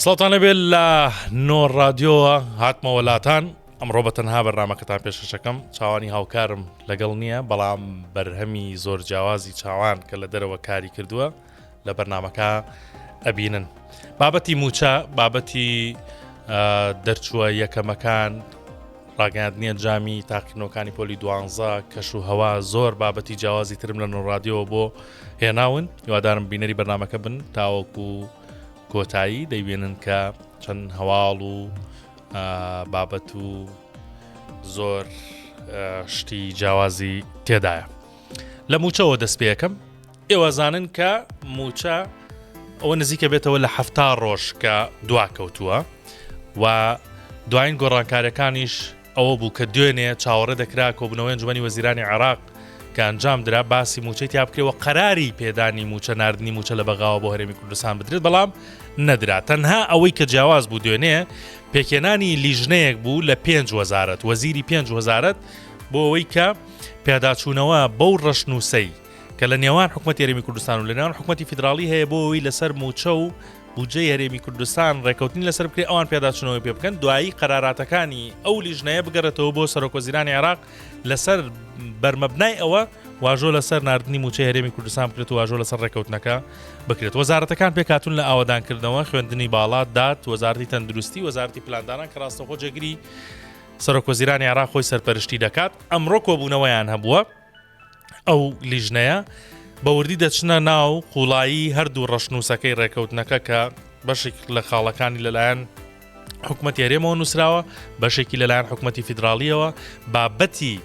سڵاوتان لەبێت لە نۆر رادیۆوە هاتمەوە لاتان ئەمڕۆ بە تەنها بەرنمەکەتان پێشکەشەکەم چاوانی هاوکارم لەگەڵ نییە بەڵام بەرهەمی زۆر جیاوازی چاوان کە لە دەرەوە کاری کردووە لە بەرنمەکە ئەبینن بابەتی موچە بابەتی دەرچووە یەکەمەکان ڕاگەیاندنی ئەنجامی تاقیکردنەوەکانی پۆلی دوانزە، کەش و هەوا، زۆر بابەتی جیاوازی ترم لە نۆڕادیۆوە بۆ هێناون، هیوادارم بینەری بەرنامەکە بن تاوەکو کۆتایی دەیبینن کە چەند هەواڵ و بابەت و زۆر شتی جیاوازی تێدایە. لە موچەوە دەست پێەکەم ئێوە زانن کە موچە ئەوە نزیکە بێتەوە لە هەفتا ڕۆژ کە دوا کەوتووە و دوایین گۆڕانکاریەکانیش ئەوە بوو کە دوێنێ چاوەڕێ دەکرا کۆبنەوەی ئەنجومەنی وەزیرانی عێراق کە ئەنجام درا باسی موچەی تیا بکرێ و قەراری پێدانی موچە ناردنی موچە لە بەغاوە بۆ هەرێمی کوردستان بدرێت بەڵام نەدرا تەنها ئەوەی کە جیاواز بوو دوێنێ پێکێنانی لیژنەیەک بوو لە پێنج وەزارەت وەزیری پێنج وەزارەت بۆ ئەوەی کە پێداچوونەوە بەو ڕەشنووسەی کە لە نێوان حکومەتی هەرێمی کوردستان و لە نێوان حکومەتی فیدراڵی هەیە بۆ ئەوەی لەسەر مووچە و بودجەی هەرێمی کوردستان ڕێکەوتنی لەسەر بکرێت ئەوان پێداچوونەوەی پێ بکەن دوایی قەراراتەکانی ئەو لیژنەیە بگەڕێتەوە بۆ سەرۆکوەزیرانی عێراق لەسەر بەرمەبنای ئەوە واژۆ لەسەر ناردنی مووچەی هەرێمی کوردستان بکرێت و واژۆ لەسەر ڕێکەوتنەکە بکرێت وەزارەتەکان پێکهاتوون لە ئاوەدانکردنەوە خوێندنی باڵا داد وەزارەتی تەندروستی وەزارەتی پلاندانان کە ڕاستەوخۆ جێگری سەرۆکوەزیرانی عێراق خۆی سەرپەرشتی دەکات ئەمڕۆ کۆبوونەوەیان هەبووە ئەو لیژنەیە بە وردی دەچنە ناو قوڵایی هەردوو ڕەشنووسەکەی ڕێکەوتنەکە کە بەشێک لە خاڵەکانی لەلایەن حکوومەت هەرێمەوە نووسراوە بەشێکی لەلایەن حکوومەتی فیدراڵیەوە بابەتی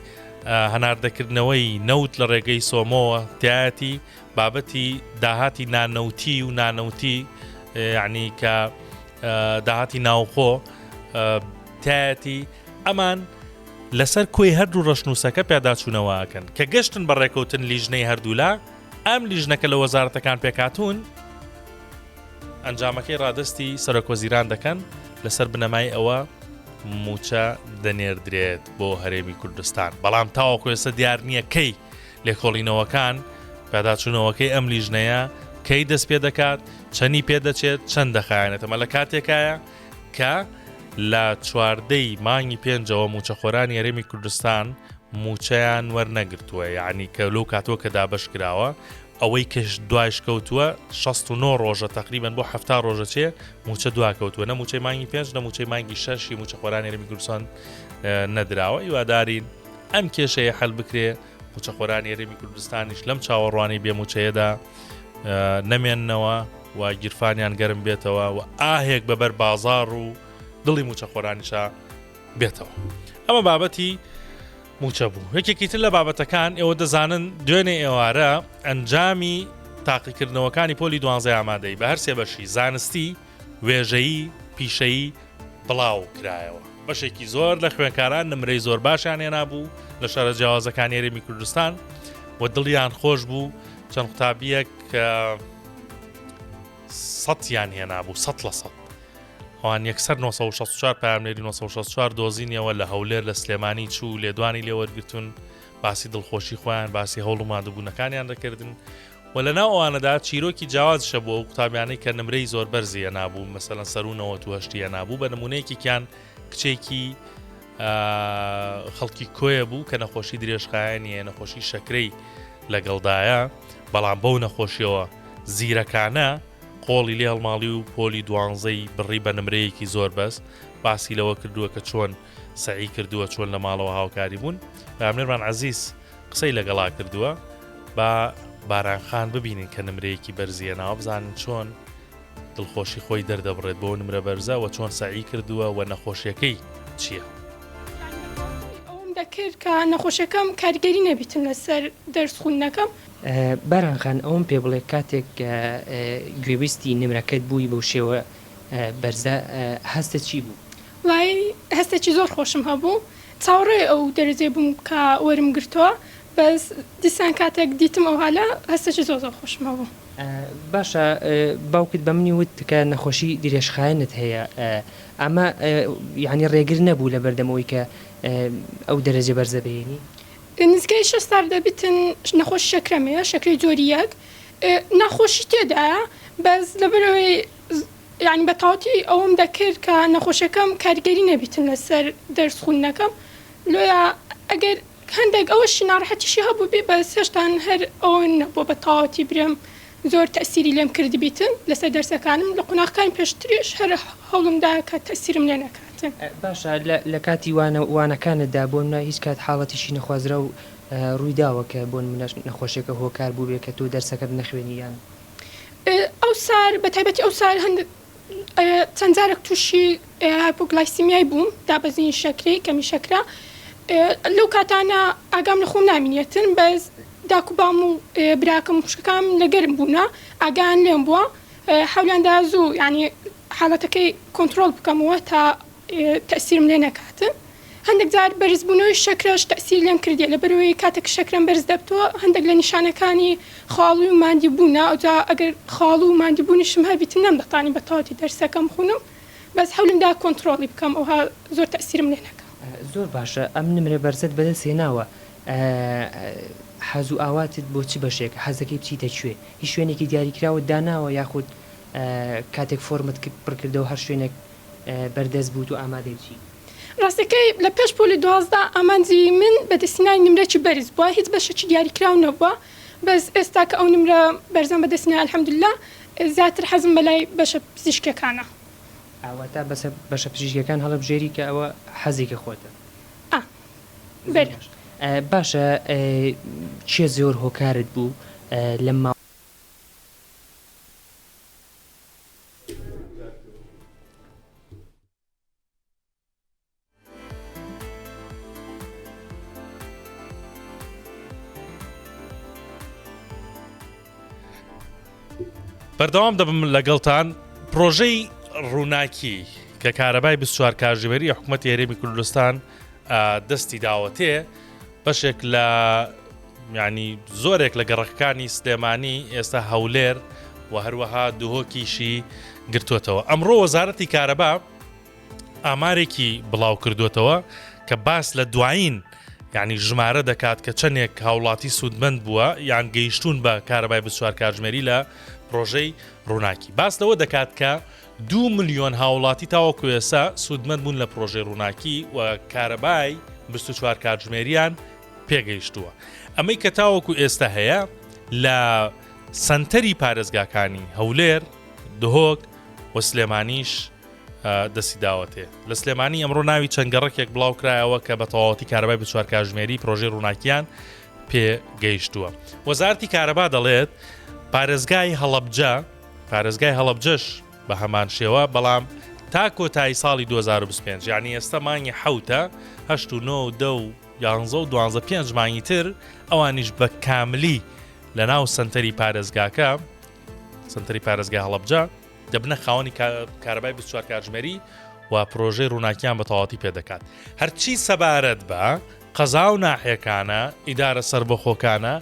هەناردەکردنەوەی نەوت لە ڕێگەی سۆمۆوە تایەتی بابەتی داهاتی نانەوتی و نانەوتی یعنی کە داهاتی ناوخۆ تایەتی ئەمان لەسەر کۆی هەردوو ڕەشنووسەکە پێداچوونەوە ئەکەن کە گەشتن بە ڕێکەوتن لیژنەی هەردوولا ئەم لیژنەکە لە وەزارەتەکان پێکهاتوون ئەنجامەکەی ڕادەستی سەرۆکوەزیران دەکەن لەسەر بنەمای ئەوە موچە دەنێردرێت بۆ هەرێمی کوردستان بەڵام تاوەکو ئێستا دیار نییە کەی لێکۆڵینەوەکان پێداچوونەوەکەی ئەم لیژنەیە کەی دەست پێ دەکات چەنی پێ دەچێت چەند دەخایەنێت ئەمە لە کاتێکایە کە لە چواردەی مانگی پێنجەوە مووچەخۆرانی هەرێمی کوردستان مووچەیان وەرنەگرتووە یعنی کە لەو کاتەوە کە دابەش کراوە ئەوەی کەش دوایش کەوتووە 69 ڕۆژە تقریبان بۆ ه ڕۆژە چێ موچە دوا کەوتووە نە موچەی مانگی پێنج نە موچەی مانگی شەشی موچەخۆرانی هەرێمی کوردستان نەدراوە هیوادارین ئەم کێشەیە حل بکرێ موچەخۆرانی هەرێمی کوردستانیش لەم چاوەڕوانی بێ موچەیەدا نەمێننەوە و گیرفانیان گەرم بێتەوە و ئاهێک بەبەر بازاڕ و دڵی موچەخۆرانیشا بێتەوە ئەمە بابەتی موچە بوو یەکێکی تر لە بابەتەکان ئێوە دەزانن دوێنێ ئێوارە ئەنجامی تاقیکردنەوەکانی پۆلی دوانزەی ئامادەی بە هەرسێ بەشی زانستی وێژەیی پیشەیی بڵاو کرایەوە. بەشێکی زۆر لە خوێنکاران نمرەی زۆر باشیان هێنابوو لە شارە جیاوازەکانی هەرێمی کوردستان و دڵیان خۆش بوو چەند قوتابیەک کە سەدیان هێنابوو سەد لە سەد ئەوان یەکسەر 964 پامنێری 964 دۆزینەوە لە هەولێر لە سلێمانی چوو لێدوانی لێوەرگتون باسی دڵخۆشی خۆیان باسی هەوڵ و مادەبوونەکانیان دەکردن و لەناو ئەوانەدا چیرۆکی جیاوازیش هەبوو ئەو قوتابیانەی کە نمرەی زۆر بەرزی هێنابوو مەسەلەن سەروو 98 هێنابوو بە نمونە یەکێکیان کچێکی خەڵکی کۆیە بوو کە نەخۆشی درێژخایەنی هەیە نەخۆشی شەکرەی لەگەڵدایە بەڵام بەو نەخۆشیەوە زیرەکانە قۆڵی لێ هەڵماڵی و پۆلی دوانزەی بڕی بە نمرەیەکی زۆر بەس باسی لەوە کردووە کە چۆن سەعی کردووە چۆن لە ماڵەوە هاوکاری بوون پامنێرمان عزیز قسەی لەگەڵا کردووە با باران خان ببینین کە نمرەیەکی بەرزی هێناوە بزانن چۆن دڵخۆشی خۆی دەردەبڕێت بۆ نمرە بەرزە و چۆن سەعی کردووە و نەخۆشیەکەی چییە؟ ئەوەم دەکرد کە نەخۆشیەکەم کاریگەری نەبیتن لەسەر دەرس خوندنەکەم. باران خان ئەوەم پێ بڵێ کاتێک گوێبیستی نمرەکەت بووی بەو شێوە بەرزە هەستت چی بوو؟ وەڵایی هەستێکی زۆر خۆشم هەبوو چاوەڕێی ئەو دەرەجەی بووم کە وەرم گرتووە بەس دیسان کاتێک دیتم ئەو هالە هەستێکی زۆر زۆر خۆشم هەبوو. باشە باوکت بە منی وت کە نەخۆشی درێژخایەنت هەیە ئەمە یانی ڕێگر نەبوو لە بەردەم ئەوەی کە ئەو دەرەجە بەرزە بهێنی؟ نزیکەی شەش ساڵ دەبیتن نەخۆشی شەکرەم هەیە شەکرەی جۆری یەک ناخۆشی تێدایە بەس لەبەرئەوەی. یانی بە تەواوەتی ئەوەم دەکرد کە نەخۆشیەکەم کاریگەری نەبیتن لەسەر دەرس خوندنەکەم لۆیە ئەگەر هەندێک ئەوەشی ناڕەحەتیشی هەبووبی بەس هێشتان هەر ئەوە نەبووە بە تەواوەتی برێم زۆر تەئسیری لێم کردبیتن لەسەر دەرسەکانم لە قوناغەکانی پێشتریش هەر هەوڵم دا کە تەئسیرم لێ نەکاتن. باشە لە کاتی وانە وانەکانتدا بۆ نمونە هیچ کات حاڵەتیشی نەخوازراو ڕووی داوە کە بۆ نمونە نەخۆشیەکە هۆکار بووبێ کە تۆ دەرسەکەت نەخوێنی یان؟ ئەوسار بە تایبەتی ئەوسار هەندێک چەند جارێک تووشی هایپۆگلایسیمیای بووم، دابەزینی شەکرەی، کەمی شەکرە، لەو کاتانە ئاگام لە خۆم نامینێتن بەس داک و بام و براکەم و خوشکەکانم لەگەرم بوونە ئاگایان لێم بووە حەولیان دا زوو یانی حاڵەتەکەی کۆنتڕۆڵ بکەمەوە تا تەئسیرم لێ نەکاتن هەندێک جار بەرزبوونەوەی شەکرەش تەئسیری لێم کردیە لەبەرئەوەی کاتێک شەکرەم بەرز دەبتەوە هەندێک لە نیشانەکانی خاڵوی و ماندیبوونە ئەوجا ئەگەر خاڵو و ماندیبوونیشم هەبیتن نەمدەتانی بە تەواوەتی دەرسەکەم بخونم بەس حەولم دا کۆنتڕۆڵی بکەم ئەوها زۆر تەئسیرم لێ نەکا. زۆر باشە ئەم نمرە بەرزەت بەدەست هێناوە حەز و ئاواتت بۆ چ بەشێکە حەزەکەی بچیتە کوێ هیچ شوێنێکی دیاریکراوت داناوە یاخود کاتێک فۆرمت پڕکردەوە هەر شوێنێک بەردەست بوو تۆ ئامادەی بچی؟ ڕاستەکەی لە پێش پۆلی 12 ئامانجی من بەدەستهێنانی نمرەکی بەرز بووە هیچ بەشێکی دیاریکراو نەبووە بەس ئێستا کە ئەو نمرە بەرزەم بەدەستهێنا الحمدللە زیاتر حەزم بەلای بەشە پزیشکیەکانە. ئا واتا بەسە بەشە پزیشکیەکان هەڵەبژێری کە ئەوە حەزێکی خۆتە. ئا بەرێ. باشە کێ زۆر هۆکارت بوو لەم ماوە. بەردەوام دەبم لەگەڵتان پرۆژەی ڕووناکی کە کارەبای 24 کاژێری حکوومەت هەرێمی کوردستان دەستی داوەتێ بەشێک لە ینی زۆرێک لە گەڕەکەکانی سلێمانی ئێستا هەولێر و هەروەها دهۆکیشی گرتووەتەوە ئەمڕۆ وەزارەتی کارەبا ئامارێکی بڵاو کردوێتەوە کە باس لە دوایین یعنی ژمارە دەکات کە چەندێک هاوڵاتی سوودمەند بووە یان گەیشتون بە کارەبای 24 کاتژمێری لە پرۆژەی ڕووناکی باس لەوە دەکات کە دوو ملیۆن هاوڵاتی تاوەکو ئێستا سوودمەند بوون لە پرۆژەی ڕووناکی و کارەبای 24 کاتژمێریان پێگەیشتووە. ئەمەی کە تاوەکو ئێستا هەیە لە سەنتەری پارێزگاکانی هەولێر، دهۆک و سلێمانیش دەستی داوەتێ. لە سلێمانی ئەمڕۆ ناوی چەند گەڕەکێک بڵاو کرایەوە کە بە تەواوەتی کارەبای 24 کاتژمێری پرۆژەی ڕووناکیان پێگەیشتووە. وەزارەتی کارەبا دەڵێت پارێزگای هەڵەبجە پارێزگای هەڵەبجەش بە هەمان شێوە، بەڵام تا کۆتایی ساڵی 2025 یعنی ئێستا مانگی حەوتە هەشت و نۆ و دە و یانزە و دوانزە پێنج مانگی تر ئەوانیش بە کاملی لە ناو سنتەری پارێزگاکە سنتەری پارێزگای هەڵەبجە دەبنە خاوەنی کارەبای 24 کاتژمێری و پرۆژەی ڕووناکیان بە تەواوەتی پێدەکات هەرچی سەبارەت بە قەزا و ناحیەکانە، ئیدارە سەربەخۆکانە،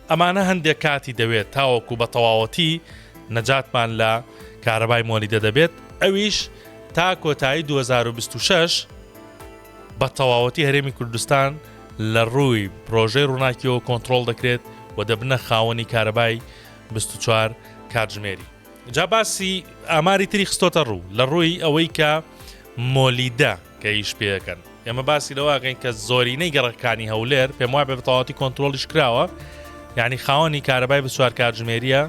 ئەمانە هەندێک کاتی دەوێت تاوەکو بە تەواوەتی نەجاتمان لە کارەبای مۆلیدە دەبێت، ئەویش تا کۆتایی 2026 بە تەواوەتی هەرێمی کوردستان لە ڕووی پرۆژەی ڕووناکیەوە کۆنتڕۆڵ دەکرێت و دەبنە خاوەنی کارەبای 24 کاتژمێری. جا باسی ئاماری تری خستۆتە ڕوو لە ڕووی ئەوەی کە مۆلیدە کە ئیش پێەکەن ئێمە باسی لەوەکەین کە زۆرینەی گەڕەکانی هەولێر پێم وایە بە تەواوەتی کۆنتترۆلیش کراوە یعنی خاوەنی کارەبای 24 کاتژمێریە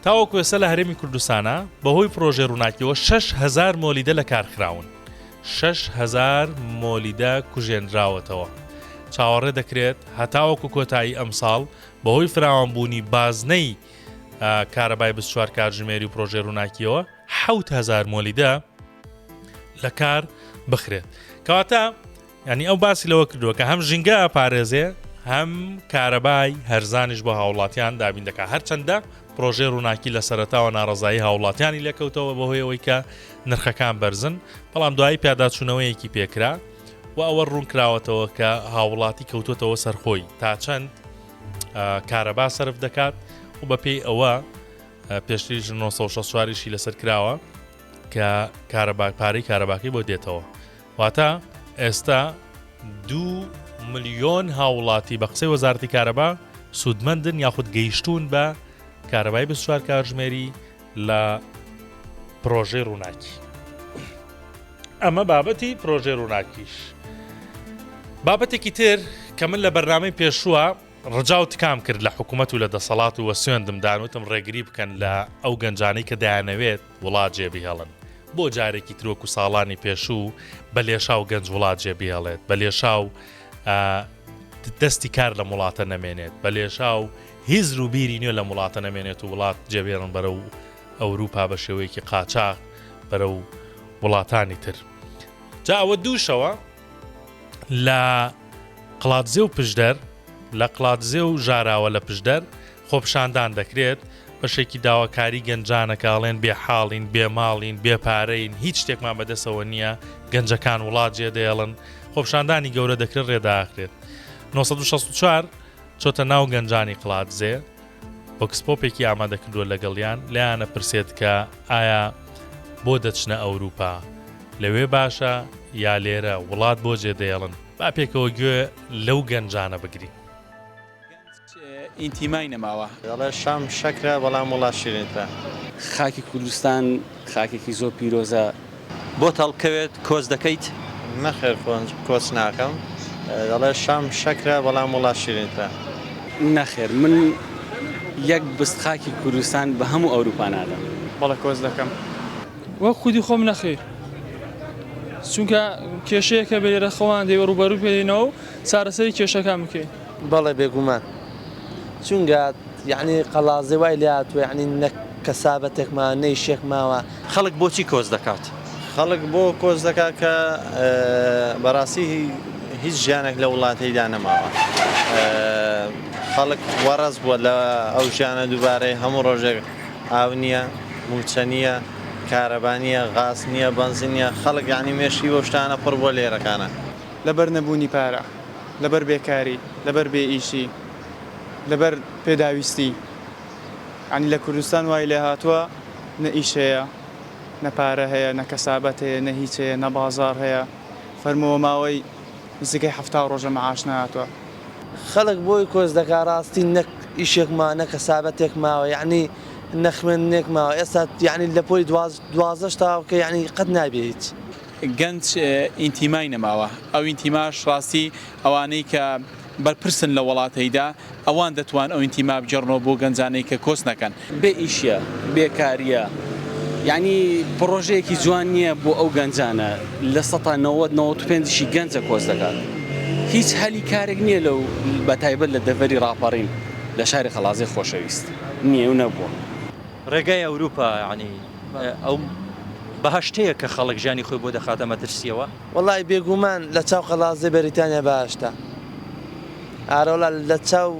تاوەکو ئێستا لە هەرێمی کوردستانە بەهۆی پرۆژەی ڕووناکیەوە 6هزار مۆلیدە لە کارخراون 6هزار مۆلیدە کوژێنراوەتەوە چاوەڕێ دەکرێت هەتاوەکو کۆتایی ئەمساڵ بەهۆی فراوانبوونی بازنەی کارەبای 24 کاتژمێری و پرۆژەی ڕووناکیەوە 6هزار مۆلیدە لە کار بخرێت کەواتە ینی ئەو باسی لەوە کردووە کە هەم ژینگە ئەپارێزێ هەم کارەبای هەرزانیش بۆ هاوڵاتیان دابین دەکات هەرچەندە پرۆژەی ڕووناکی لە سەرەتاوە ناڕەزایی هاوڵاتیانی لێکەوتەوە بەهۆی ئەوەی کە نرخەکان بەرزن بەڵام دوایی پیاداچوونەوەیەکی پێکرا و ئەوە ڕوون کراوەتەوە کە هاوڵاتی کەوتوتەوە سەرخۆی تا چەند کارەبا سەرف دەکات و بەپێی ئەوە پێشتریش 964 یشی لەسەر کراوە کە کارەبا پارەی کارەباکەی بۆ دێتەوە واتە ئێستا دوو ملیۆن هاوڵاتی بە قسەی وەزارەتی کارەبا سوودمەندن یاخود گەیشتوون بە کارەبای 24 کاتژمێری لە. پرۆژەی ڕووناکی. ئەمە بابەتی پرۆژەی ڕووناکیش. بابەتێکی تر کە من لە بەرنامەی پێشووە ڕجا و تکام کرد لە حکوومەت و لە دەسەڵات و وە سوێندم دان وتم ڕێگری بکەن لە ئەو گەنجانەی کە دەیانەوێت وڵات جێ بهێڵن بۆ جارێکی تر وەکو ساڵانی پێشوو بە لێشاو گەنج وڵات جێ بهێڵێت بە لێشاو دەستی کار لەم وڵاتە نەمێنێت بە لێشاو هزر و بیری نوێ لەم وڵاتە نەمێنێت و وڵات جێبێڵن بەرەو ئەوروپا بە شێوەیەکی قاچاخ بەرەو وڵاتانی تر جا ئەوە دووشەوە لە قڵادزێ و پشدەر لە قڵادزێ و ژاراوە لە پشدەر خۆپیشاندان دەکرێت، بەشێکی داواکاری گەنجانە کە ئەڵێن بێ حاڵین، بێ ماڵین، بێ پارەین، هیچ شتێکمان بەدەستەوە نییە، گەنجەکان وڵات جێدەێڵن، خۆپیشاندانی گەورە دەکرێت ڕێداخرێت. 964 چۆتە ناو گەنجانی قڵادزێ، بۆکسپۆپێکی ئامادە کردووە لەگەڵیان، لێیانە پرسێت کە ئایا بۆ دەچنە ئەوروپا؟ لەوێ باشە یا لێرە؟ وڵات بۆ جێدەێڵن؟ با پێکەوە گوێ لەو گەنجانە بگرین. ئینتیمای نەماوە. دەڵێ شام شەکرە بەڵام وڵات شیرینترە. خاکی کوردستان خاکێکی زۆر پیرۆزە. بۆت هەڵبکەوێت کۆچ دەکەیت؟ نەخێر کۆچ ناکەم. دەڵێ شام شەکرە بەڵام وڵات شیرینترە. نەخێر من یەک بست خاکی کوردستان بە هەموو ئەوروپا نادەم. بەڵێ کۆچ دەکەم. وەک خودی خۆم نەخێر چونکە کێشەیەکە بێ لێرە خۆمان دەیوە ڕووبەروو پێینەوە و چارەسەری کێشەکان بکەین. بەڵێ بێگومان چونگە یەعنی قەڵازێ وای لێ هاتووە یەعنی نە کەسابەتێک ماوە نە ئیشێک ماوە. خەڵک بۆچی کۆچ دەکات؟ خەڵک بۆ کۆچ دەکات کە بەڕاستی هیچ ژیانێک لە وڵاتەیدا نەماوە خەڵک وەڕەز بووە لە ئەو ژیانە دووبارەی هەموو ڕۆژێک ئاو نییە مووچە نییە کارەبا نییە غاز نییە بەنزین نییە خەڵک یانی مێشکی بەو شتانە پڕ بووە لێرەکانە. لەبەر نەبوونی پارە، لەبەر بێکاری، لەبەر بێ ئیشی، لەبەر پێداویستی. یانی لە کوردستان وای لێ هاتووە نە ئیش هەیە، نە پارە هەیە، نە کەسابەت هەیە، نە هیچ هەیە، نە بازاڕ هەیە. فەرمووە ماوەی نزیکەی 70 ڕۆژە مەعاش نەهاتووە. خەڵک بۆی کۆچ دەکا ڕاستی نە ئیشێک ماوە نە کەسابەتێک ماوە یەعنی نە خوێندنێک ماوە ئێستا یەعنی لە پۆلی دوازدەش تەواو بکەی یەعنی قەت نابێ هیچ. گەنج ئینتیمای نەماوە، ئەو ئینتیماش ڕاستی ئەوانەی کە بەرپرسن لە وەڵاتەیدا ئەوان دەتوان ئەو ئینتیما بگێڕنەوە بۆ گەنجانەی کە کۆچ نەکەن. بێ ئیشیە، بێ کاریە، یانی پڕۆژەیەکی جوان نییە بۆ ئەو گەنجانە، 90% 95 یشی گەنجە کۆچ دەکات، هیچ هەلی کارێک نییە لەو بە تایبەت لە دەڤەری ڕاپەڕین لە شاری قەڵادزێ خۆشەویست نییە و نەبووە. ڕێگای ئەوروپا یانی ئەو بەهەشتەیە کە خەڵک ژیانی خۆی بۆ دەخاتە مەترسیەوە؟ وەڵای بێگومان لە چاو قەڵازێ بەریتانیا بەهەشتە ئارەوەڵا لە چاو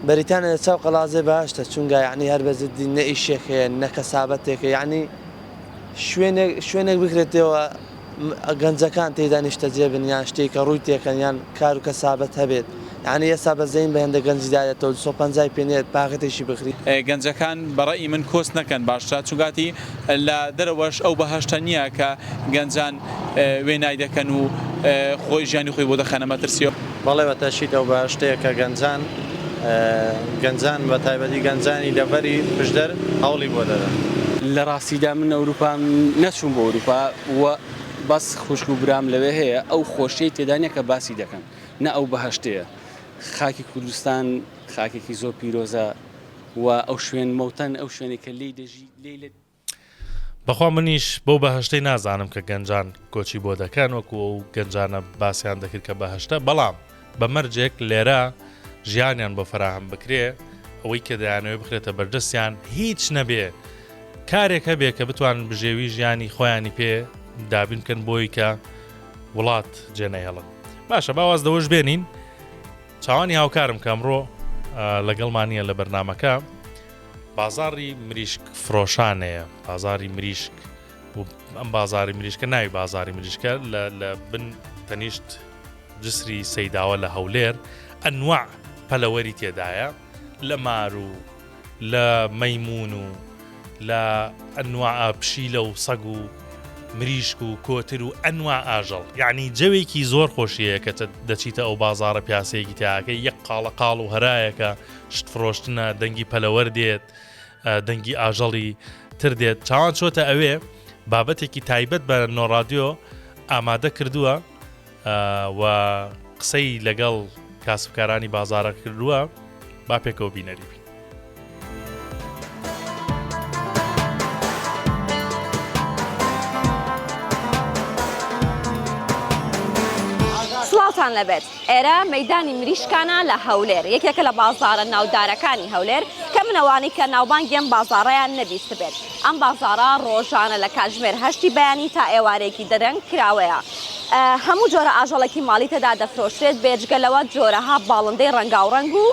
بەریتانیا لە چاو قەڵازێ بەهەشتە چونگا یعنی هەر بە جدی نە ئیشێک هەیە نە کەسابەتێکە یعنی شوێنێک شوێنێک بکرێتەوە گەنجەکان تێیدا نیشتەجێ بن یان شتێک کە ڕووی تێکەن یان کار و کەسابەت هەبێت یانی ئێستا بەزەییم بە هێندە گەنجی دادێتەوە 250 پێ نێت پاکەتێکی بخری. گەنجەکان بە ڕەئی من کۆچ نەکەن باشترە چونکاتی لە دەرەوەش ئەو بەهەشتە نییە کە گەنجان وێنای دەکەن و خۆی ژیانی خۆی بۆ دەخەنە مەترسیەوە. بەڵێ بە تەئکید ئەو بەهەشتەیە کە گەنجان گەنجان بە تایبەتی گەنجانی دەڤەری پشدەر هەوڵی بۆ دەدەن. لە ڕاستیدا من ئەوروپام نەچووم بۆ ئەوروپا و بەس خوشک و برام لەوێ هەیە ئەو خۆشیەی تێدا نیە کە باسی دەکەن نە ئەو بەهەشتەیە خاکی کوردستان خاکێکی زۆر پیرۆزە و ئەو شوێن مەوتەن ئەو شوێنێک کە لێی دەژی لێی لە بەخوا منیش بەو بەهشتەی نازانم کە گەنجان کۆچی بۆ دەکەن وەکو ئەو گەنجانە باسیان دەکرد کە بەهشتە بەڵام بە مەرجێک لێرە ژیانیان بۆ فەراهەم بکرێ ئەوەی کە دەیانەوێت بخرێتە بەردەستیان هیچ نەبێ کارێک هەبێ کە بتوانن بژێوی ژیانی خۆیانی پێ دابین بکەن بۆی کە وڵات جێنەهێڵن باشە باواز دەوەش بێنین چاوانی هاوکارم کە ئەمڕۆ لەگەڵمان نییە لە بەرنمەکە بازاڕی مریشک فرۆشانەیە بازاری مریشک ئەم بازاری مریشکە ناوی بازاری مریشکە لە بن تەنیشت جسری سەیداوە لە هەولێر ئەنواع پەلەوەری تێدایە لە مار و لە مەیمون و لە ئەنواع پشیلە و سەگ و مریشک و کۆتر و ئەنواع ئاژەڵ یعنی جەوێکی زۆر خۆشیەیە کە دەچیتە ئەو بازاڕە پیاسەیەکی تیاکەی یەک قاڵە قاڵ و هەرایەکە شت فرۆشتنە دەنگی پەلەوەر دێت دەنگی ئاژەڵی. تر دێت چاوان چۆتە ئەوێ بابەتێکی تایبەت بە نۆڕادیۆ ئامادە کردووە و قسەی لەگەڵ کاسبکارانی بازارە کردووە با پێکەوە بینەری بین. سڵاوتان لەبێت ئێرە مەدانی مریشکانە لە هەولێر یەکێکە لە بازارە ناودارەکانی هەولێر کە منەوانی کە ناوبانگی ئەم بازاڕەیان نەبیستبێت ئەم بازاڕە ڕۆژانە لە کاتژمێر هەشتی بەیانی تا ئێوارەیەکی دەرەنگ کراوەیە. هەموو جۆرە ئاژەڵێکی ماڵی تێدا دەفرۆشرێت، بێجگە لەوە جۆرەها باڵندەی ڕەنگاوڕەنگ و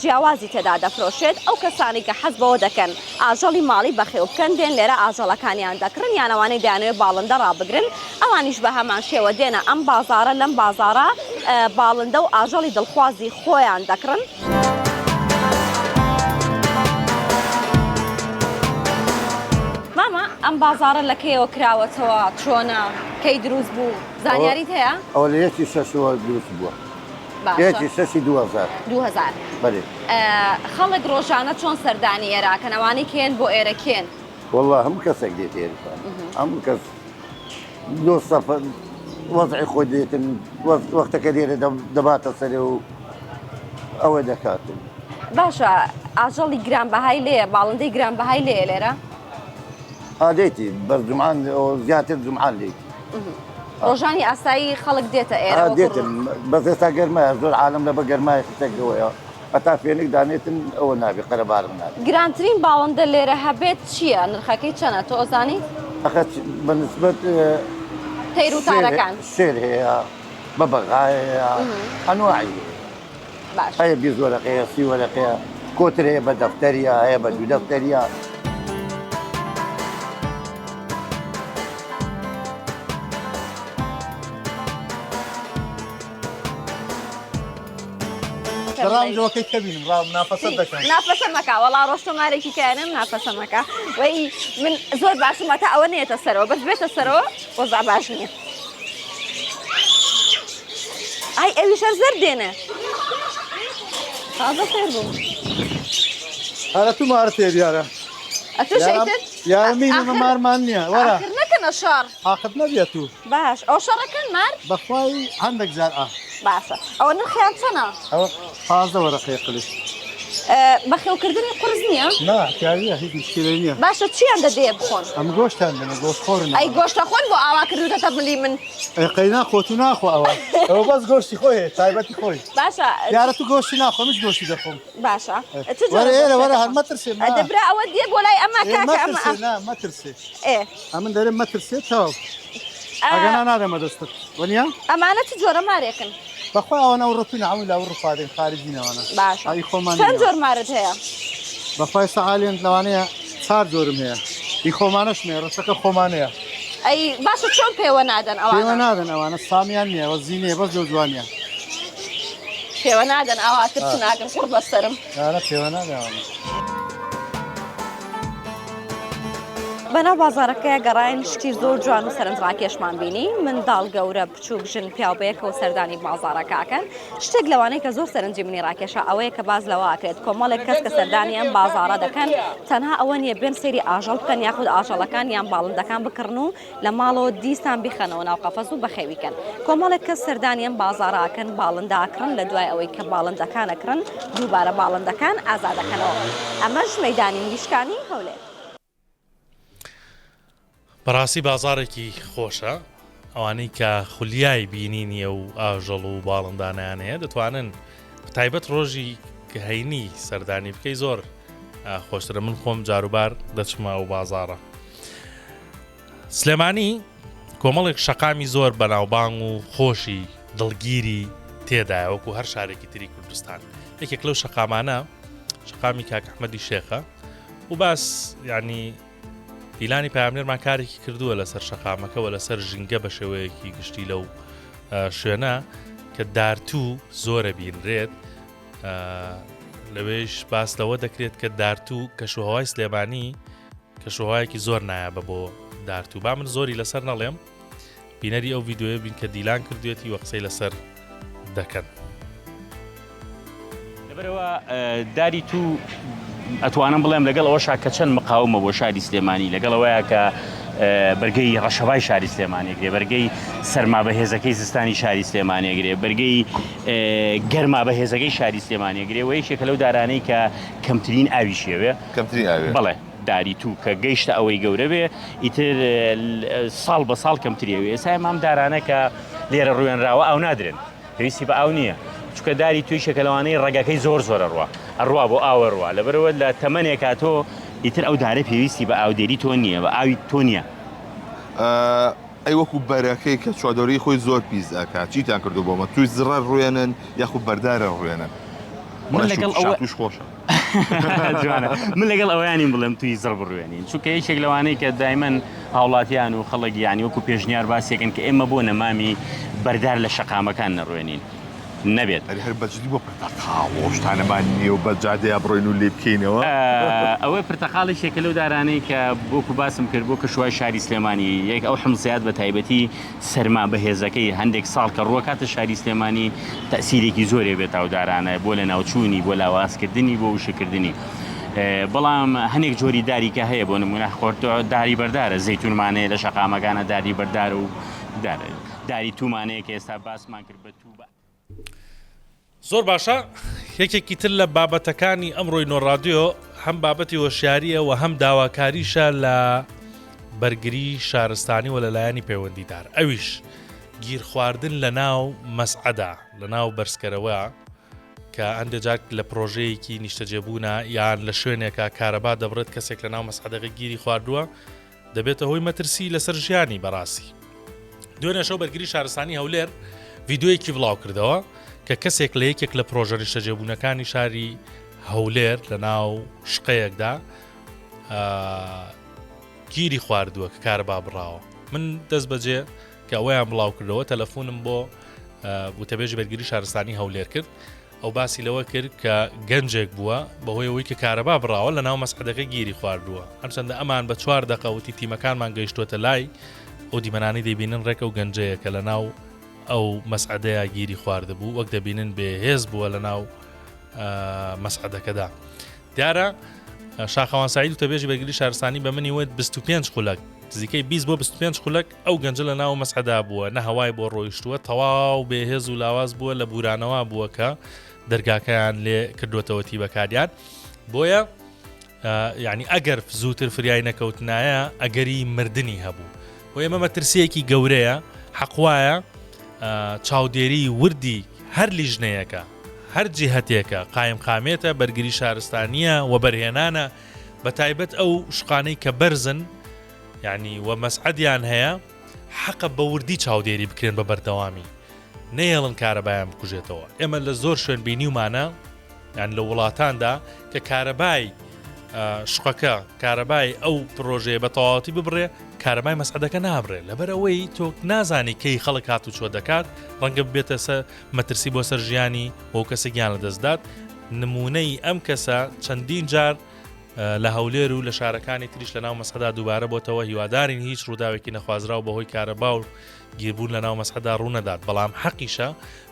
جیاوازی تێدا دەفرۆشرێت، ئەو کەسانەی کە حەز بەوە دەکەن ئاژەڵی ماڵی بەخێو بکەن دێن لێرە ئاژەڵەکانیان دەکڕن یان ئەوانەی دەیانەوێت باڵندە ڕابگرن ئەوانیش بە هەمان شێوە دێنە ئەم بازاڕە، لەم بازاڕە باڵندە و ئاژەڵی دڵخوازی خۆیان دەکڕن. مامە ئەم بازاڕە لە کەیەوە کراوەتەوە چۆنە کەی دروست بوو زانیاریت هەیە؟ ئەوە لە یەکی شەشەوە دروست بووە یەکی شەشی 2000 2000 بەێ خەڵک ڕۆژانە چۆن سەردانی ئێراکەن ئەوانەی کێن بۆ ئێرە کێن؟ والله هەموو کەسێک دێت ئێرە هەموو کەس لۆ سەفەر وەزعی خۆی دێتن وەختەکە لێرە دەباتە سەرێ و ئەوە دەکاتن. باشە ئاژەڵی گرانبەهای لێیە باڵندەی گرانبەهای لێیە لێرە؟ ئا لێتی بەس جومعان زیاتر جومعان لێتی. ڕۆژانی ئاسایی خەڵک دێتە ئێرە؟ ئا دێتن بەس ئێستا گەرمایە زۆر عالەم لەبە گەرمایە شتێک ئەوەیە. هەتا فێنک دانێتن ئەوە نابێ قەرەباڵغ نابێ. گرانترین باڵندە لێرە هەبێت چییە؟ نرخەکەی چەنە؟ تۆ ئەزانیت؟ ئەخە بە نسبەت تەیر و تارەکان. شێر هەیە، بەبەغا هەیە، ئەنواعی هەیە. باش. هەیە 20 وەرەقەیە، 30 وەرەقەیە، کۆتر هەیە بە دەفتەریە، هەیە بە دوو دەفتەریە. ڕام جۆکەی کەبینم ڕام نافەسە دەکەم نافەسە مەکە وەڵا ڕۆشتۆ مارێکی کایەنم نافەسە مەکە وەی من زۆر باشم هەتا ئەوە نێتە سەرەوە بەس بێتە سەرەوە وەزع باش نییە ئای ئەویش هەر زەرد دێنێ تازە فێر بووم ئەرە تو مارت پێ دیارە ئەتوو شەیتر یارمی ئێمە مارمان نییە وەرە ئاخر نەکەنە شەڕ ئاخر نەبیە تو باش ئەوە شەڕەکەن مار؟ بەخوای هەندەک جار ئا. باشە ئەوە نرخیان چەنە؟ ئەوە 15 وەرەقەیە قلیش. بەخێوکردنی قورس نییە؟ نا احتیاجیە هیچ مشکلەی نییە. باشە چیان دەدەیە بخۆن؟ ئەم گۆشتیان دەنێ گۆشت خۆرن. ئەی گۆشتە خۆن بۆ ئاوا کردوتەتە ملی من؟ ئەی قەینا خۆ تو ناخۆ ئەوە ئەوە بەس گۆشتی خۆی هەیە تایبەتی خۆی. باشە دیارە تو گۆشتی ناخۆ منیش گۆشتی دەخۆم. باشە چ جۆرە وەرە ئێرە وەرە گۆشتێک هەر مەترسێ ما. ئەدە برا ئەوە دیە بۆ لای ئەمە کاکە ئەمە مەترسێ نا مەترسێ. ئێ. ئەمن دەرێم مەترسێ تەواو. ئەگەنا نادەمە دەستت وەنیە؟ ئەمانە چ جۆرە مارێکن؟ بەخوا ئەوانە ئەوڕۆپین هەمووی لە ئەوڕوپا دێن خارجین ئەوانە باشە ئەی خۆمان چەند نییە. جۆر مارت هەیە؟ بەخوا ئێستا عالێن لەوانەیە چار جۆرم هەیە ئی خۆمانەشم هەیە ڕەشەکە خۆمانەیە. ئەی باشە چۆن پێوە نادەن پێوە ئەوانە؟ نادەن ئەوانە سامیان نییە وە زینەیە بەس لەو جوانیە. پێوە نادەن ئاوا ترسناکن قوڕ بەسەرم. ئارە پێوە نادەن ئەوانە. بەناو بازاڕەکەیا گەڕاین شتی زۆر جوان و سەرنجڕاکێشمان بینی، منداڵ، گەورە، بچووک، ژن، پیاو بەیەکەوە سەردانی بازاڕەکە ئەکەن، شتێک لەوانەی کە زۆر سەرنجی منی ڕاکێشا ئەوەیە کە باس لەوە ئەکرێت کۆمەڵێک کەس کە سەردانی ئەم بازاڕە دەکەن تەنها ئەوە نییە بێن سەیری ئاژەڵ بکەن یاخود ئاژەڵەکان یان باڵندەکان بکڕن و لە ماڵەوە دیسان بیخەنەوە ناو قەفەز و بەخێوی کەن. کۆمەڵێک کەس سەردانی ئەم بازاڕە ئەکەن، باڵندە ئەکڕن، لە دوای ئەوەی کە باڵندەکان ئەکڕن، دووبارە باڵندەکان ئازاد ئەکەنەوە. ئەمەش مەیدانی مریشکانی هەولێر. بەڕاستی بازاڕێکی خۆشە ئەوانەی کە خولیای بینینی ئەو ئاژەڵ و باڵندانیان هەیە دەتوانن تایبەت ڕۆژی هەینی سەردانی بکەی زۆر خۆشترە من خۆم جاروبار دەچمە ئەو بازاڕە. سلێمانی کۆمەڵێک شەقامی زۆر بەناوبانگ و خۆشی دڵگیری تێدایە وەکو هەر شارێکی تری کوردستان یەکێک لەو شەقامانە شەقامی کاک ئەحمەدی شێخە و باس ینی دیلانی پامنێرمان کارێکی کردووە لەسەر شەقامەکەەوە لەسەر ژینگە بە شێوەیەکی گشتی لەو شوێنە کە دارتوو زۆرە بینرێت لەوێش باس لەوە دەکرێت کە دارتوو کەشوهوای سلێمانی کەشوهەوایەکی زۆر نایابە بۆ دارتوو با من زۆری لەسەر نەڵێم بینەری ئەو ڤیددیوە بین کە دیلان کردوێتی وە قسەی لەسەر دەکەن. لەبەرئەوە داری توو. ئەتوانم بڵێم لەگەڵ ئەوەشا کە چەند مقاومە بۆ شاری سلێمانی لەگەڵ ئەوەیە کە بەرگەی ڕەشەبای شاری سلێمانی گرێ بەرگەی سەرما بەهێزەکەی زستانی شاری سلێمانی گرێ بەرگەی گەرما بەهێزەکەی شاری سلێمانی گرێ و یەکێکە لەو دارانەی کە کەمترین ئاوی شێوێ کەمترین ئاوێ بەڵێ داری تو کە گەیشتە ئەوەی گەورە بێ ئیتر ساڵ بە ساڵ کەمتری ئەوێ ئێستا مام دارانە کە لێرە ڕوێنراوە ئاو نادرێن پێویستی بە ئاو نییە چونکە داری تو یەکێکە لەوانەی ڕەگەکەی زۆر زۆر ئەڕوا ئەڕوا بۆ ئاو ئەڕوا لەبەرئەوە لە تەمەنێکا تۆ ئیتر ئەو دارە پێویستی بە ئاودێری تۆ نییە بە ئاوی تۆ نییە. ئەی وەکو بەرەکەی کە چواردەورەی خۆی زۆر پیس ئەکات چیتان کردوە بۆ مە توی زڕە ڕوێنن یاخود بەردارە ڕوێنن من لەگەڵ ئەوە توش خۆشە جوانە من لەگەڵ ئەوەیانیم بڵێم توی زڕ بڕوێنین چونکە یەکێک لەوانەی کە دایمەن هاوڵاتیان و خەڵک یانی وەکو پێشنیار باسیەکەن کە ئێمە بۆ نەمامی بەردار لە شەقامەکان نەڕوێنین نەبێت. ئەرێ هەر بەجدی بۆ پرتەقاڵ ئەو شتانەمان نییە و بە جادەیا بڕۆین و لێی بکەینەوە؟ ئەوەی پرتەقاڵ یەکێکە لەو دارانەی کە وەکو باسم کرد بۆ کەشوهای شاری سلێمانی یەک ئەو حمزیات بە تایبەتی سەرما بەهێزەکەی هەندێک ساڵ کە ڕووەکاتە شاری سلێمانی تەئسیرێکی زۆرێ بێت ئەو دارانە بۆ لەناوچوونی بۆ لاوازکردنی بۆ وشککردنی بەڵام هەنێک جۆری داری کە هەیە بۆ نمونە خۆرت داری بەردارە زەیتونمانەیە لە شەقامەکانە داری بەردارە و داری تومانەیە کە ئێستا باسمان کرد بە تو بە زۆر باشە یەکێکی تر لە بابەتەکانی ئەمڕۆی نۆڕادیۆ هەم بابەتی هۆشیاریە و هەم داواکاریشە لە بەرگری شارستانی و لەلایەنی پەیوەندیدار ئەویش گیرخواردن لە ناو مەسعەدا لە ناو بەرزکەرەوە کە هەندێک جار لە پرۆژەیەکی نیشتەجێبوونە یان لە شوێنێکە کارەبا دەبڕێت کەسێک لە ناو مەسعەدەکە گیری خواردووە دەبێتە هۆی مەترسی لەسەر ژیانی بەڕاستی دوێنێ شەو بەرگری شارستانی هەولێر ڤیددیویەکی بڵاو کردەوە کە کەسێک لە یەکێک لە پرۆژە نیشتەجێبوونەکانی شاری هەولێر لە ناو شقەیەکدا گیری خواردووە کە کارەبا بڕاوە من دەست بەجێ کە ئەوەیان بڵاو کردەوە تەلەفۆنم بۆ وتەبێژی بەرگری شارستانی هەولێر کرد ئەو باسی لەوە کرد کە گەنجێک بووە بەهۆی ئەوەی کە کارەبا بڕاوە لە ناو مەسعەدەکە گیری خواردووە هەرچەندە ئەمان بە چوار دەقە وتی تیمەکانمان گەیشتووەتە لای ئەو دیمەنانی دەیبینن ڕێک ئەو گەنجەیە کە لە ناو ئەو مەسعەدەیە گیری خواردبوو وەک دەبینن بێهێز بووە لە ناو مەسعەدەکەدا دیارە شاخەوان سعید و تەبێژی بەرگری شارستانی بە منی وت 25 خولەک نزیکەی 20 بۆ 25 خولەک ئەو گەنجە لە ناو مەسعەدا بووە نە هەوای بۆ ڕۆیشتووە تەواو بێهێز و لاواز بووە لە بورانەوە بووە کە دەرگاکەیان لێ کردوێتەوە تیبەکاریان بۆیە یعنی ئەگەر زووتر فریای نەکەوتنایە ئەگەری مردنی هەبوو بۆ ئێمە مەترسیەکی گەورەیە حەقوایە چاودێری وردی هەر لیژنەیەکە هەر جیهەتێکە قایمقامێتە بەرگری شارستانیە وەبەرهێنانە بە تایبەت ئەو شقانەی کە بەرزن یعنی وە مەسعەدیان هەیە حەقە بە وردی چاودێری بکرێن بە بەردەوامی نەیەڵن کارەبایان بکوژێتەوە ئێمە لە زۆر شوێن بینیومانە یان لە وڵاتاندا کە کارەبای شقەکە کارەبای ئەو پرۆژەیە بە تەواوەتی ببڕێ کارەبای مەسعدەکە نابڕێ لەبەر ئەوەی تۆ نازانی کەی خەڵک هات و چۆ دەکات ڕەنگە ببێتە سەر مەترسی بۆ سەر ژیانی بۆ کەسە گیان لەدەستدات نمونەی ئەم کەسە چەندین جار لە هەولێر و لە شارەکانی تریش لە ناو مەسحدا دووبارە بۆتەوە هیوادارین هیچ ڕووداوێکی نەخوازراو بەهۆی کارەبا و گیربوون لە ناو مەسحدا ڕوونەدات بەڵام حەقیشە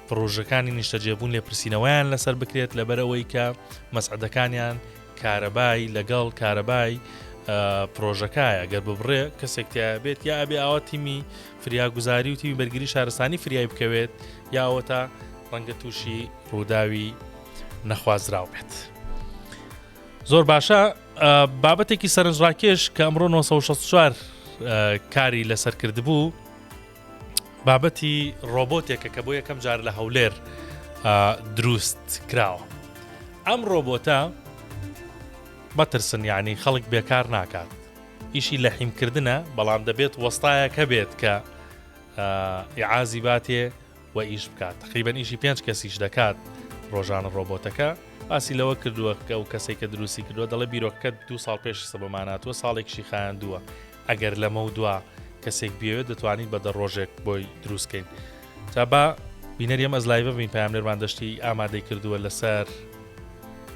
پڕۆژەکانی نیشتەجێبوون لێپرسینەوەیان لەسەر بکرێت لەبەرئەوەی کە مەسعدەکانیان کارەبای لەگەڵ کارەبای پرۆژەکایە گەر ببڕێ کەسێک تیا بێت یا ئەبێ ئاوا تیمی فریاگوزاری و تیمی بەرگری شارستانی فریای بکەوێت یا ئەوەتا ڕەنگە تووشی ڕووداوی نەخوازراو بێت. زۆر باشە بابەتێکی سەرنجڕاکێش کە ئەمڕۆ 964 کاری لەسەر کردبوو بابەتی ڕۆبۆتێکە کە بۆ یەکەم جار لە هەولێر دروست کراوە ئەم ڕۆبۆتە مەترسن یعنی خەڵک بێکار ناکات ئیشی لە حیمکردنە بەڵام دەبێت وەستایەک هەبێت کە ئیعازی باتێ و ئیش بکات تقریبان ئیشی پێنج کەسیش دەکات ڕۆژانە ڕۆبۆتەکە باسی لەوە کردووە کە ئەو کەسێک کە دروستی کردووە دەڵێ بیرۆکەکە دو ساڵ پێش سەبەماناتوە ساڵێکشی خایاندووە ئەگەر لەمەودوا کەسێک بیەوێت دەتوانین بە دە ڕۆژێک بۆی دروست کەین جا با بینەری ئەم ئەزلایڤە بین پەیامنێرمان دەشتی ئامادەی کردووە لەسەر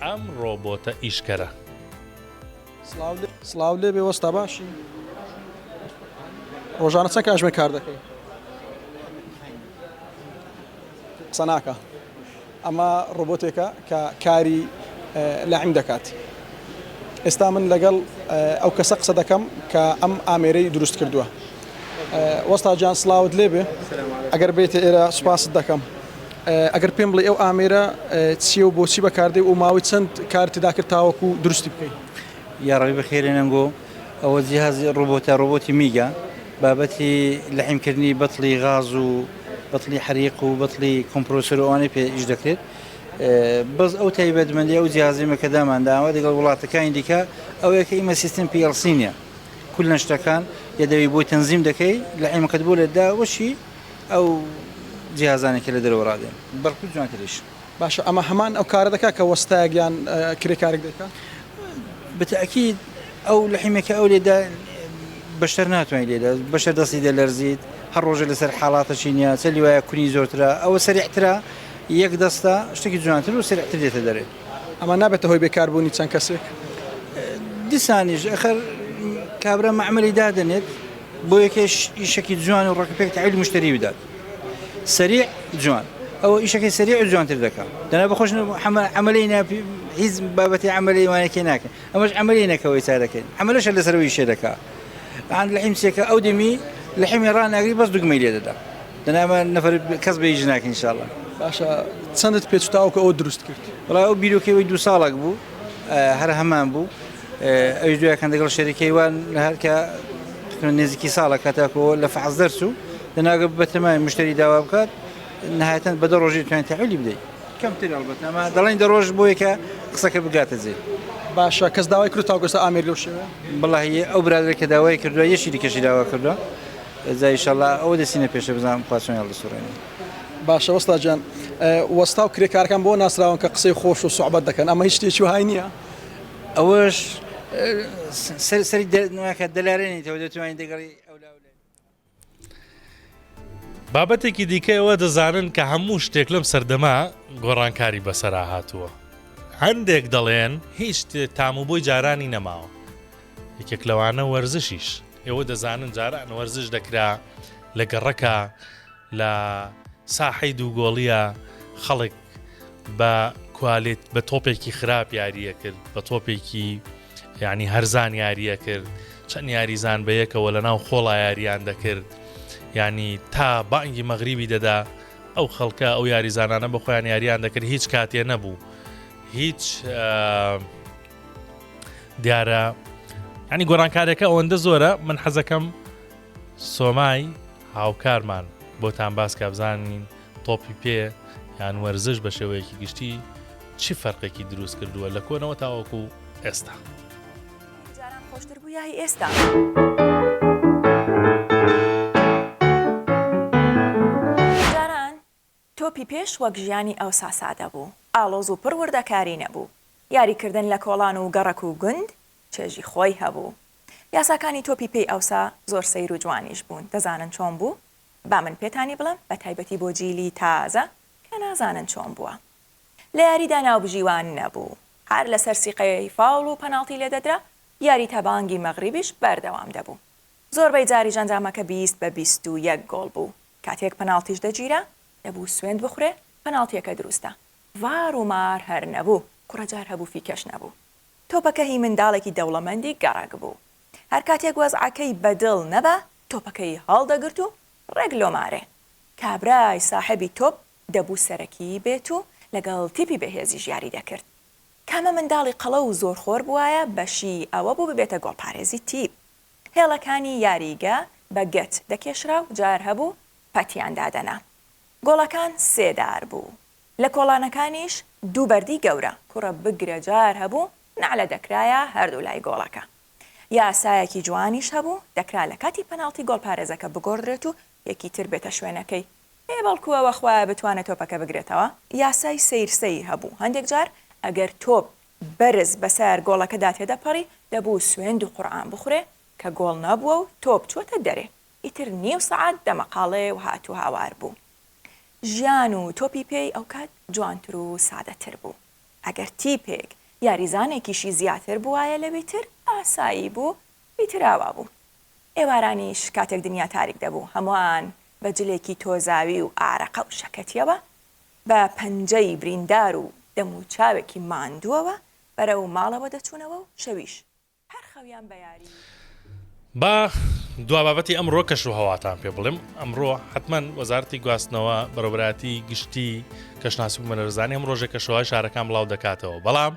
ئەم ڕۆبۆتە ئیشکەرە. سڵاو لێ بێ وەستا باشی ڕۆژانە چەند کاژمێر کار دەکەی قسە ناکە ئەمە ڕۆبۆتێکە کە کاری لاعیم دەکات. ئێستا من لەگەڵ ئەو کەسە قسە دەکەم کە ئەم ئامێرەی دروست کردووە. وەستا گیان سڵاوت لێبێ ئەگەر بێیتە ئێرە سوپاست دەکەم. ئەگەر پێم بڵێی ئەو ئامێرە چییە و بۆچی بەکاردێ و ماوەی چەند کارت تێدا کرد تاوەکو دروستی بکەی؟ یاڕەبی بەخێرێن ئەنگۆ ئەوە جیهازی ڕۆبۆتە ڕۆبۆتی میگا بابەتی لەحیم کردنی بەتڵی غاز و بەتڵی حەریق و بەتڵی کۆمپرۆسەر و ئەوانەی پێ ئیش دەکرێت بەس ئەو تایبەتمەندی ئەو جیهازی مە کە دامان داوە لەگەڵ وڵاتەکانی دیکە ئەوەیە کە ئیمە سیستم PLC نییە کولەن شتەکان یەدەوی بۆی تەنزیم دەکەی لەحیمەکەت بۆ لێدا وەشی ئەو جیهازانەی کە لە دەرەوە ڕادێن بەڵکو جوانتریش. باشە ئەمە هەمان ئەو کارە دەکات کە وەستایەک یان کرێکارێک دەیکات؟ بتەئکید ئەو لەحیمە کە ئەو لێدا بەشەر ناتوانێت لێدا بەشەر دەستی دەلەرزیت هەر ڕۆژێ لەسەر حاڵاتەکی نییە چەلی وایە کونی زۆرترە ئەوە سەریعترە یەک دەستە شتێکی جوانتر و سەریعتر دێتە دەرێ. ئەمە نابێتە هۆی بێکاربوونی چەند کەسێک؟ دیسانیش ئەخەر کابرا مەعمەلی دادەنێت بۆ یەکێش ئیشەکی جوان و ڕێکوپێک تەحویلی مشتەری بدات سەریع جوان ئەوە ئیشەکەی سەریع و جوانتر دەکا دەنا بەخۆش عەمەلەی نا هیچ بابەتی عەمەلەی وانەکەی ناکەن ئەمەش عەمەلەی نەکەوەی چارەکەین عەمەلەشە لەسەرەوەی ئیشێ دەکا ئان لەحیم چێکە ئەو دەمی لەحیمی ڕاناگری بەس دوگمەی لێ دەدا دەنا ئەمە نەفەر کەس بە ئیش ناکەین ئینشاءاللە. باشە چەندت پێچوو تاوەکو ئەوە دروست کرد؟ وەڵا ئەو بیرۆکەی وەی دوو ساڵێک بوو هەر هەمان بوو ئەویش دوایەکان دەگەڵ شەریکەی وان هەر کە نزیکی ساڵە کاتاکۆ لە فەحس دەرچوو دەناگە بەتەمای مشتری داوا بکات نهایەتەن بە دە ڕۆژی توانین تەحویلی بدەیت کەمتر ئەڵبەتە ئەمە دەڵێن دە ڕۆژ بۆیە کە قسەکە بگاتە جێ. باشە کەس داوای کردوە تاوەکو ئێستا ئامێری لەو شێوەیە؟ وەڵاهی ئەو برادەرە کە داوای کردوە یەکی دیکەشی داوا کردوە جا ئیشەڵا ئەوە دەچینە پێشێ بزانم خوا چۆن هەڵدەسوڕێنێ. باشە وەستا گیان وەستا و کرێکارەکان بۆ ناسراون کە قسەی خۆش و سوعبەت دەکەن ئەمە هیچ شتێکی وەهای نییە؟ ئەوەش سەر سەری ناکات دەلارێنیتەوە دەتوانین دەگەڵی ئەولا و بابەتێکی دیکە ئێوە دەزانن کە هەموو شتێک لەم سەردەما گۆڕانکاری بەسەرا هاتووە هەندێک دەڵێن هیچ تام و بۆی جارانی نەماوە یەکێک لەوانە وەرزشیش ئێوە دەزانن جاران وەرزش دەکرا لە گەڕەکە لە ساحەی دووگۆڵیە خەڵک بە کوالێت بە تۆپێکی خراپ یاریە کرد بە تۆپێکی یعنی هەرزان یاریە کرد چەند یاریزان بە یەکەوە لە ناو خۆڵا یاریان دەکرد ینی تا بانگی مەغریبی دەدا ئەو خەڵکە ئەو یاریزانانە بە خۆیان یاریان دەکرد هیچ کاتێ نەبوو هیچ دیارە ینی گۆڕانکارەکە ئەوەندە زۆرە من حەزەکەم سۆمای هاوکارمان بۆتان باس کا بزانین تۆپی پێ یان وەرزش بە شێوەیەکی گشتی چی فەرقێکی دروست کردووە لە کۆنەوە تاوەکو ئێستا. جاران خۆشتر بوو یا هی ئێستا؟ جاران تۆپی پێش وەک ژیانی ئەوسا سادە بوو، ئاڵۆز و پڕ وردەکاری نەبوو. یاریکردن لە کۆڵان و گەڕەک و گوند چێژی خۆی هەبوو. یاساکانی تۆپی پێی ئەوسا زۆر سەیر و جوانیش بوون، دەزانن چۆن بوو؟ با من پێتانی بڵێم، بە تایبەتی بۆ جیلی تازە کە نازانن چۆن بووە. لە یاریدا ناوبژیوان نەبوو. هەر لەسەر سیقەی فاوڵ و پەناڵتی لێدەدرا، یاری تا بانگی مەغریبیش بەردەوام دەبوو. زۆربەی جاریش ئەنجامەکە 20 بە 21 گۆڵ بوو. کاتێک پەناڵتیش دەگیرا، دەبوو سوێند بخورێ پەناڵتییەکە دروستە. ڤار و مار هەر نەبوو، کوڕە جار هەبوو فیکەش نەبوو. تۆپەکە هی منداڵێکی دەوڵەمەندی گەڕەک بوو. هەر کاتێک وەزعەکەی بە دڵ نەبا، تۆپەکەی هەڵدەگرت و ڕێک لۆ مارێ. کابرای ساحێبی تۆپ دەبوو سەرەکی بێت و لەگەڵ تیپی بەهێزیش یاری دەکرد. کامە منداڵی قەڵەو و زۆرخۆر بوایە بەشی ئەوە بوو ببێتە گۆڵپارێزی تیپ. هێڵەکانی یاریگە بە گەچ دەکێشرا و جار هەبوو پەتیان دادەنا. گۆڵەکان سێ دار بوو. لە کۆڵانەکانیش دوو بەردی گەورە. کوڕە بگرە جار هەبوو نەعلە دەکرایە هەردوو لای گۆڵەکە. یاسایەکی جوانیش هەبوو، دەکرا لە کاتی پەناڵتی گۆڵپارێزەکە بگۆڕدرێت و یەکی تر بێتە شوێنەکەی. ئێ بەڵکو ئەوە خوایە بتوانێت تۆپەکە بگرێتەوە. یاسای سەیر سەیر هەبوو، هەندێک جار ئەگەر تۆپ بەرز بەسەر گۆڵەکەدا تێدەپەڕی، دەبوو سوێند و قورعان بخورێ کە گۆڵ نەبووە و تۆپ چووەتە دەرێ. ئیتر نیو سەعات دەمەقاڵێ و هات و هاوار بوو. ژیان و تۆپی پێی ئەوکات جوانتر و سادەتر بوو. ئەگەر تیپێک یاریزانێکیشی زیاتر بووایە لەوی تر ئاسایی بوو، ئیتر ئاوا بوو. ئێوارانیش کاتێک دنیا تاریک دەبوو، هەمووان بە جلێکی تۆزاوی و ئارەقە و شەکەتییەوە، بە پەنجەی بریندار و دەموچاوێکی ماندووەوە. بەرەو ماڵەوە دەچوونەوە و شەویش هەر خەویان بە یاری. با دوا بابەتی ئەمڕۆ کەش و هەواتان پێ بڵێم ئەمڕۆ حتمما وەزارەتی گواستنەوە بەڕێوەبەرایەتی گشتی کەشناسی و مەلەرزانی ئەم ڕۆژێک کەشەوای شارەکان بڵاو دەکاتەوە بەڵام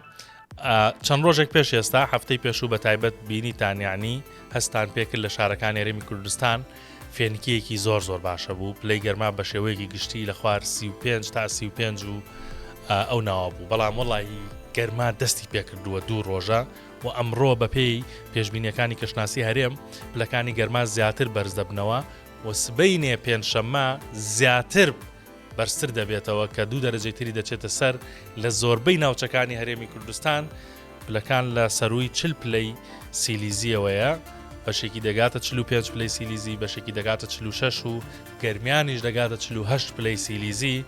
چەند ڕۆژێک پێش ئێستا هەفتەی پێشوو بە تایبەت بینیتان یعنی هەستان پێکرد لە شارەکانی هەرێمی کوردستان فێنکیەکی زۆر زۆر باشە بوو پلەی گەرما بە شێوەیەکی گشتی لە خوار 35 تا 35 و ئەو ناوە بوو بەڵام وەڵی گەرما دەستی پێکردووە دوو ڕۆژە و ئەمڕۆ بەپێی پێشبینیەکانی کەشناسی هەرێم پلەکانی گەرما زیاتر بەرز دەبنەوە و سبەینێ پێنجشەممە زیاتر بەرزتر دەبێتەوە کە دوو دەرەجەی تری دەچێتە سەر لە زۆربەی ناوچەکانی هەرێمی کوردستان پلەکان لە سەرووی 40 پلەی سیلیزیەوەیە بەشێکی دەگاتە 45 پلەی سیلیزی بەشێکی دەگاتە 46 و گەرمیانیش دەگاتە 48 پلەی سیلیزی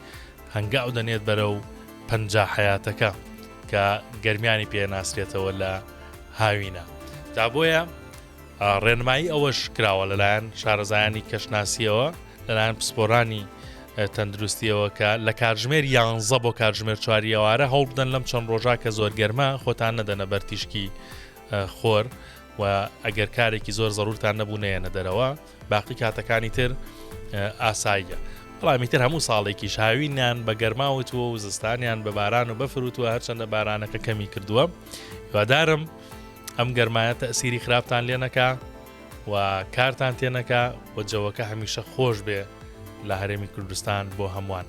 هەنگاو دەنێت بەرەو 50 حیاتەکە کە گەرمیانی پێ ناسرێتەوە لە هاوینە جا بۆیە ڕێنمایی ئەوەش کراوە لەلایەن شارەزایانی کەشناسیەوە لەلایەن پسپۆرانی تەندروستیەوە کە لە کاتژمێر یانزە بۆ کاتژمێر چواری ئەوارە هەوڵ بدەن لەم چەند ڕۆژە کە زۆر گەرمە خۆتان نەدەنە بەر تیشکی خۆر و ئەگەر کارێکی زۆر زەرورتان نەبوو نەیەنە دەرەوە باقی کاتەکانی تر ئاساییە بەڵامی تر هەموو ساڵێکیش هاوینیان بە گەرما وتووە و زستانیان بە باران و بەفر وتووە هەرچەندە بارانەکە کەمی کردووە هیوادارم ئەم گەرمایە تەسیری خراپتان لێ نەکا و کارتان تێنەکا و جەوەکە هەمیشە خۆش بێ لە هەرێمی کوردستان بۆ هەمووان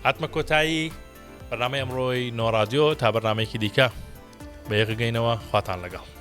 هاتمە کۆتایی بەرنامەی ئەمڕۆی نۆڕادیۆ تا بەرنمەیەکی دیکە بە یەکگەینەوە خواتان لەگەڵ.